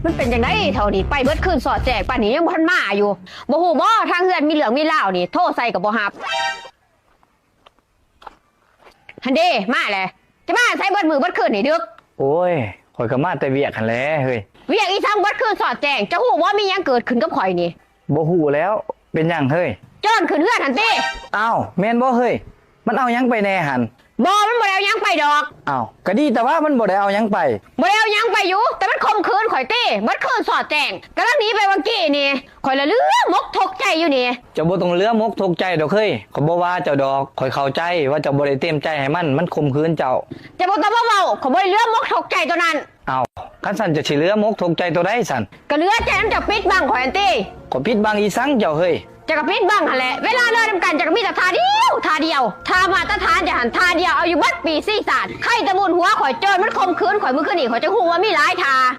ມັນເປັນຈັ່ງໃດເທົ່ານີ້ ໄປເບິດຄືນສອດແຈ້ງ ປານນີ້ຍັງບໍ່ທັນມາຢູ່. ບໍ່ຮູ້ບໍ່ ທາງເຮືອນມີເລື່ອງມີລາວນີ້ ໂທໃສ່ກໍບໍ່ຮັບ. ຫັ້ນເດ້ ມາແຫຼະ. ຈະມາໃສເບິດມື້ເບິດຄືນນີ້ ດຶກ. ໂອ້ຍ ຂ້ອຍກໍມາແຕ່ວຽກຫັ້ນແຫຼະເຮີ້ຍ. ວຽກອີ່ສັງເບິດຄືນສອດແຈ້ງ? ເຈົ້າຮູ້ບໍ່ ມີຫຍັງເກີດຂຶ້ນກັບຂ້ອຍນີ້? ບໍ່ຮູ້ແລ້ວ. ເປັນຫຍັງເຮີ້ຍ? ໂຈນຂຶ້ນເຮືອນຫັ້ນຕິ. ອ້າວ ແມ່ນບໍ່ເຮີ້ຍ? ມັນເອົາຫຍັງໄປແດ່ຫັ້ນ? ບໍ່ ມັນບໍ່ໄດ້ເອົາຫຍັງໄປດອກ. ອ້າວ ກະດີແຕ່ວ່າມັນບໍ່ໄດ້ເອົາຫຍັງໄປ. ບໍ່ໄດ້ເອົາຫຍັງໄປຢູ່ ແຕ່ມັນຂົ່ມຂືນຂ້ອຍຕິ ເບິດຄືນສອດແຈ້ງ. ກຳລັງໜີໄປຫວ່າງກີ້ນີ້ ຂ້ອຍລະເຫຼືອມົກທຸກໃຈຢູ່ນີ້. ເຈົ້າບໍ່ຕ້ອງເຫຼືອມົກທຸກໃຈດອກເຮີ້ຍ. ຂ້ອຍບໍ່ວ່າເຈົ້າດອກ. ຂ້ອຍເຂົ້າໃຈວ່າເຈົ້າບໍ່ໄດ້ເຕັມໃຈໃຫ້ມັນ, ມັນຂົ່ມຂືນເຈົ້າ. ເຈົ້າບໍ່ຕ້ອງມາເວົ້າ, ຂ້ອຍບໍ່ໄດ້ເຫຼືອມົກທຸກໃຈໂຕນັ້ນ. ອ້າວ ຄັນຊັ້ນເຈົ້າຊິເຫຼືອມົກທຸກໃຈໂຕໃດຊັ້ນ? ກໍເຫຼືອໃຈນຳເຈົ້າປິດບັງຂ້ອຍຫັ້ນຕິ. ຂ້ອຍປິດບັງອີ່ສັງເຈົ້າເຮີ້ຍ? ເຈົ້າກໍປິດບັງຫັ້ນແຫຼະ. ເວລາເລີນຳກັນເຈົ້າກໍມີແຕ່ທ່າດຽວ ທ່າດຽວ. ທ່າມາດຕະຖານເຈົ້າຫັ້ນທ່າດຽວ ເອົາຢູ່ເບິດປີຊີຊາດ. ໄຄແຕ່ບຸນຫົວຂ້ອຍ ໂຈນມັນຂົ່ມຂືນຂ້ອຍມື້ຄືນນີ້ ຂ້ອຍຈຶ່ງຮູ້ວ່າມີຫຼາຍທ່າ.